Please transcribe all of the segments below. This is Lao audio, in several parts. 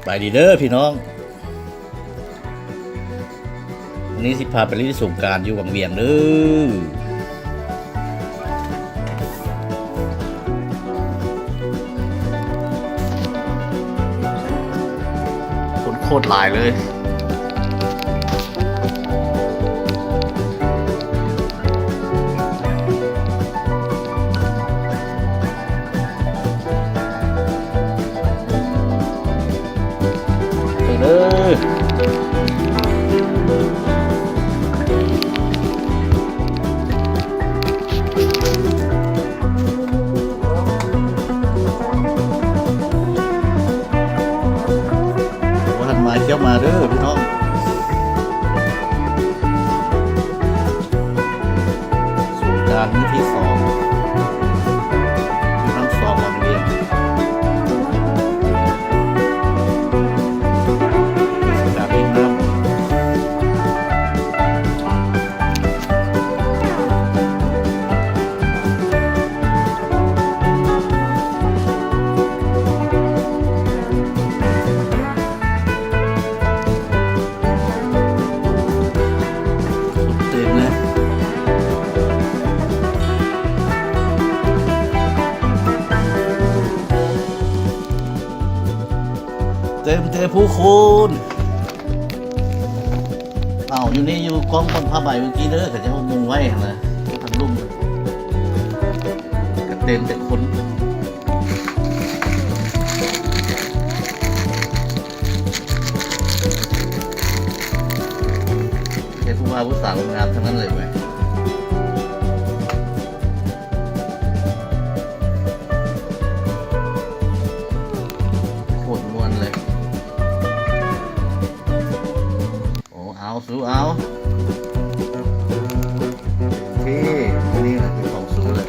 ສະບາຍດີເດີພີ່ນ້ອງ, ມື້ນີ້ຊິພາໄປຫຼິ້ນສົງການຢູ່ວັງວຽງເດີ. ຄົນໂຄດຫຼາຍເລີຍ. ເດີ ບໍ່ທັນມາ ຂ້ຽວມາເດີພີ່ນ້ອງ. ສົງການມື້ທີສອງ ຢູ່ນ້ຳສອງວັງວຽງ ເທດສະການຫຼິ້ນນ້ຳ. ເຕັມເລີຍ ເຕັມແຕ່ຜູ້ຄົນ. ເອົາ ຢູ່ນີ້ ຢູ່ກ້ອງບ່ອນຜ້າໃບເມື່ອກີ້ເດີ ເຂົາເຈົ້າມຸງໄວ້ຫັ້ນນະ ທາງລຸ່ມກໍເຕັມແຕ່ຄົນ. ແຕ່ຜູ້ບ່າວຜູ້ສາວງາມໆ ທັງນັ້ນເລີຍເວີຍ. ໂຄດມ່ວນເລີຍ. ໂອ້ ເອົາ ສູ້ເອົາ ທີ່ ນີ້ແຫຼະຄືຂອງສູ້ແຫຼະ.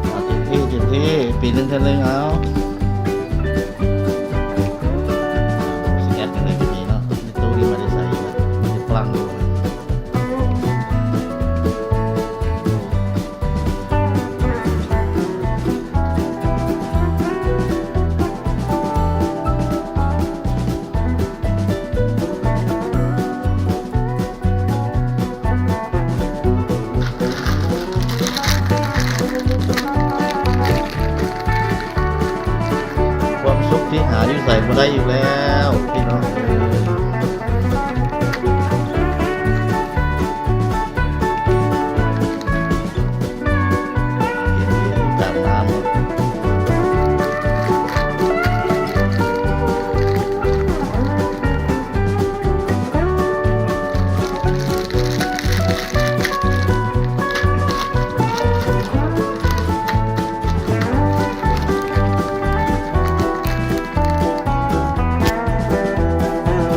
ເອົາເຕັມທີ່ ເຕັມທີ່ ປີໜຶ່ງເທື່ອໜຶ່ງ ເອົາ ຊິແອັດຈັ່ງໃດກໍມີເນາະ ມີຕູ້ນີ້ມາແຕ່ໃສ ມີຝຣັ່ງຢູ່. ຄວາມສຸກທີ່ຫາຢູ່ໃສບໍ່ໄດ້ອີກແລ້ວ ພີ່ນ້ອງເອີຍ. ກາງນ້ຳ. ເ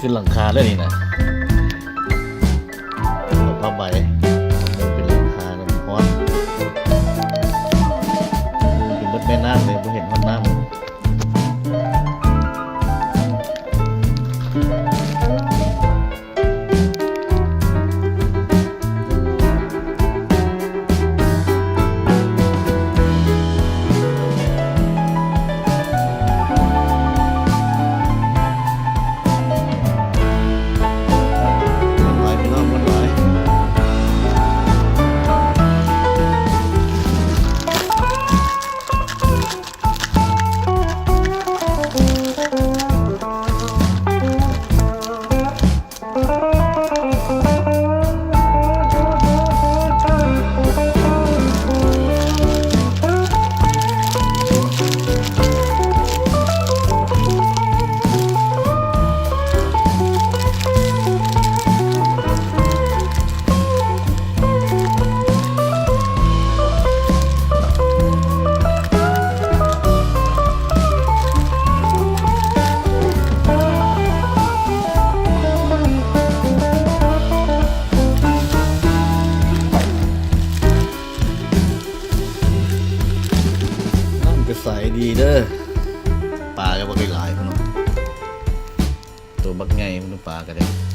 ຂຶ້ນຫຼັງຄາເລີຍນີ້ນະ ຜ້າໃບ ເປັນຫຼັງຄາ ແລ້ວມັນຮ້ອນ ເປັນໝົດແມ່ນ້ຳເລີຍ ບໍ່ເຫັນຮອດນ້ຳ. ນ້ຳກະໃສດີເດີ ປາກະບັກຫຼາຍພຸ້ນເນາະ ໂຕບັກໃຫຍ່ພຸ້ນ ປາກະໄດ້.